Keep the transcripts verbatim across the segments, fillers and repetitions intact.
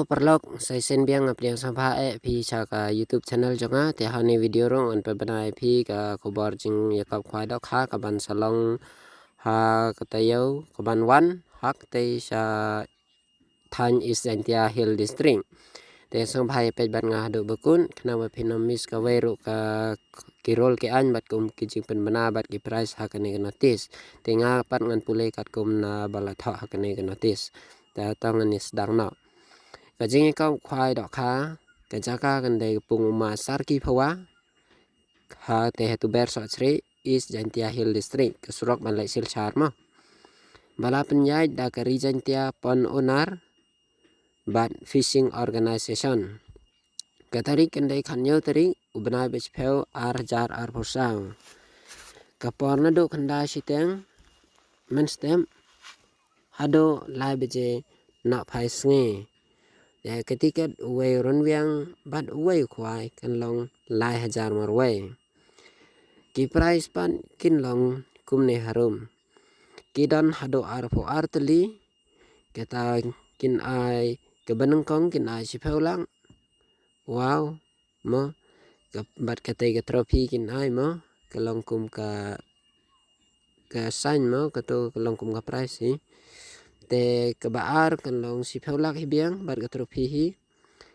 Paralok, sa shisien biang nga pdiang sngewbha ïa phi sha ka YouTube channel jong nga. Te ha kane ka video ruh ngan pynbna ïa phi ka khubor jingïakop khwai dohkha kaban sa long ha ka taïew kaban wan ha katei sha thaiñ East Jaintia Hills District. Te sngewbha ïa peit bad nga haduh ba kut, khnang ba phin ym miss kawei ruh ka, ki rule ki aiñ bad kum ki jingpynbna bad ki price ha kane ka notice. Te nga pat ngan pule katkum na ba la thoh ha kane ka notice. Te to ngin ïa sdang noh. Ka jingïakop khwai dohkha, ka jaka kan dei ka Pung Uma Sarki Phawa, ha Tehetuber Sohchri, East Jaintia Hills District, ka surok ban leit Silchar mo. Ba la pynïaid da ka Ri Jaintia Pond Owner bad Fishing Organization. Ka tarik kan dei khathynñiew tarik u bnai ba shiphew ar hajar arphew saw. Ka por naduh khyndai shiteng mynstep haduh lai baje nohphai sngi. Ïa ka tiket uwei u rynwiang bad uwei u khwai kan long lai hajar marwei. Ki price pat kin long kumne harum. Ki don haduh arphew ar tylli, kata kin ai, kaba nyngkong kin ai shiphew lak. Wow, mo, ka, bad katei ka trophy kin ai mo, ka long kum ka, ka sign mo, kato ka long kum ka prize hi. Te kaba ar kan long shiphew lak hi biang, bad ka trophy hi.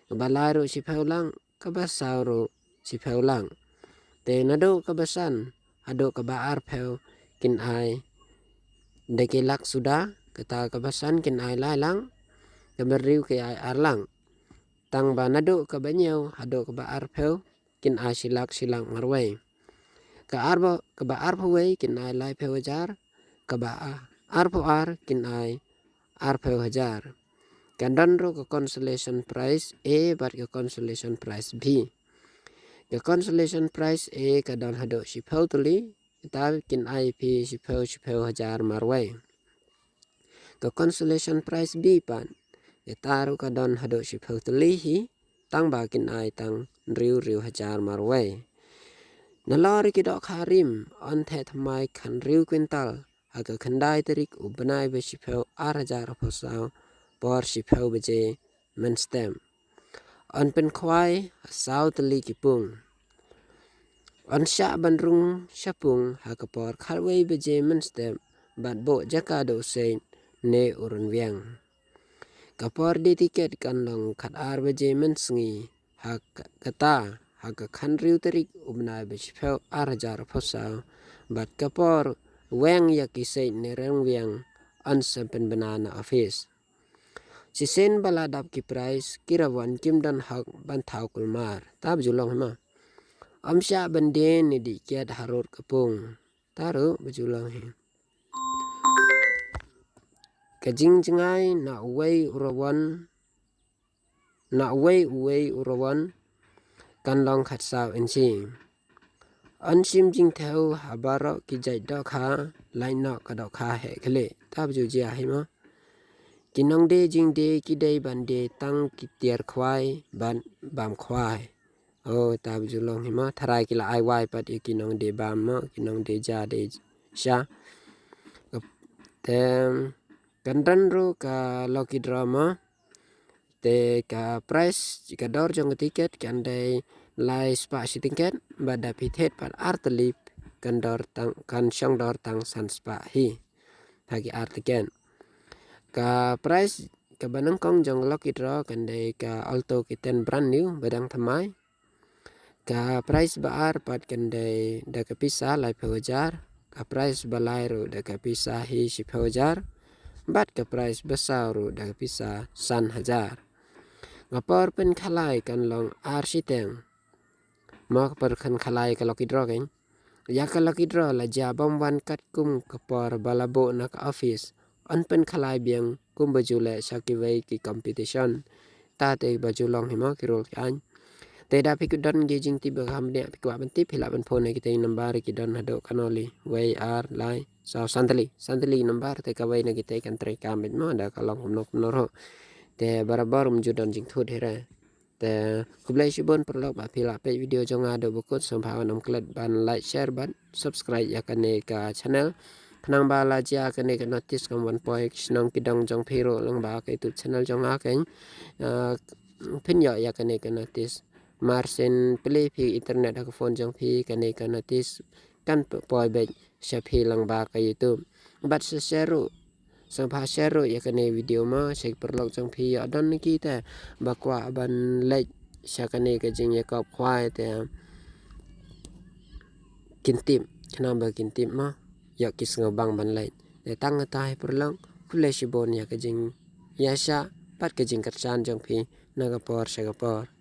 Kaba lai ruh shiphew lak, kaba saw ruh shiphew lak. Te naduh kaba san haduh kaba arphew kin ai da ki lak suda, kata kaba san kin ai lai lak, kaba hynriew ki ai ar lak. Tang ba naduh kaba hynñiew haduh kaba arphew kin ai shi lak shi lak marwei. Ka arba, kaba arphew wei kin ai laiphew hajar, kaba a-, arphew ar kin ai arphew hajar. Kan don ruh ka consolation prize A bad ka consolation prize B. Ka consolation prize A ka don haduh shiphew tylli, kata kin ai phi shiphew, shiphew hajar marwei. Ka consolation prize B pat, kata ruh ka don haduh shiphew tylli hi, tang ba kin ai tang hynriew, hynriew hajar marwei. Nalor ki dohkha rim yn theh thymmai khathynriew kwintal ha ka khyndai tarik u bnai ba shiphew ar hajar arphew saw por shiphew baje mynstep. Yn pynkhwai ha saw tylli ki pung. Yn shah ban rung shapung ha ka por khatwei baje mynstep bad buh jaka da u seit ne u rynwiang. Ka por die tiket kan long khatar baje mynsngi ha ka, kata ha ka khathynriew tarik u bnai ba shiphew ar hajar arphew saw, bad ka por weng ïa ki seit ne rynwiang yn sa pynbna na office. Shisien ba la dap ki prize, ki rawon kim don hok ban thaw kulmar. Ta ba ju long hi mo. Ym shah ban die ne dih kiad harud ka pung. Ta ruh ba ju long hi. Ka jingjngai na uwei u rawon, na uwei uwei u rawon kan long khatsaw inshi. Yn shim jingthew ha baroh ki jait dohkha, lait noh ka dohkha heh khlieh. Ta ba ju jia hi mo. Ki nongdie jingdie ki dei ban die tang ki tiar khwai bad bam khwai. O, ta ba ju long hi mo, tharai ki la ai wai pat ïa ki nongdie bam mo, ki nongdie ja die sha. Te kan don ruh ka lucky draw mo. Te ka prize, ka dor jong ka tiket kan dei lai spah shi tyngket, bad da phi thied pat ar tylli kan dor tang, kan shong dor tang san spah hi ha ki ar tiket. Ka prize kaba nyngkong jong ka lucky draw kan dei ka Alto K ten brand new ba dang thymmai. Ka prize ba ar pat kan dei da ka pisa laiphew hajar. Ka prize ba lai ruh da ka pisa hi shiphew hajar. Bad ka prize ba saw ruh da ka pisa san hajar. Ka por pynkhalai kan long ar shiteng. Mo, ka por pynkhalai ka lucky draw kan. Ïa ka lucky draw la jia bym wan katkum ka por ba la buh na ka office. Yn pynkhalai biang kum ba ju leh sha kiwei ki competition. Ta te ba ju long hi mo ki rule ki aiñ. Te da phi kwah don ki jingtip ba kham bniah phi kwah ban tip, phi lah ban phone na kitei number ki don haduh kano li, wei ar lai saw san tylli. San tylli number te kawei na kitei kan trei kam bad mo da ka long kumno kumno ruh. Te barabor um ju don jingthut hi re. Te khublei shibun paralok ba phi la peit video jong nga haduh ba kut, sngewbha ban ym klet ban like, share bad subscribe ïa kane ka channel. Khnang ba la jia kane ka notice kam wan poi ki shnong ki dong jong phi ruh lyngba ka YouTube channel jong nga kein, ah, phin ïoh ïa kane ka notice. Mar shen plie phi internet ha ka phone jong phi, kane ka notice kan poi beit sha phi lyngba ka YouTube. Bad sa share ruh, sngewbha share ruh ïa kane video mo sha ki paralok jong phi, ïoh don na ki te ba kwah ban leit sha kane ka jingïakop khwai te kin tip, khnang ba kin tip mo, ïoh ki sngewbang ban leit. Te tang kata hi paralok, khublei shibun ïa ka jingïashah bad ka jingkyrshan jong phi na ka por sha ka por.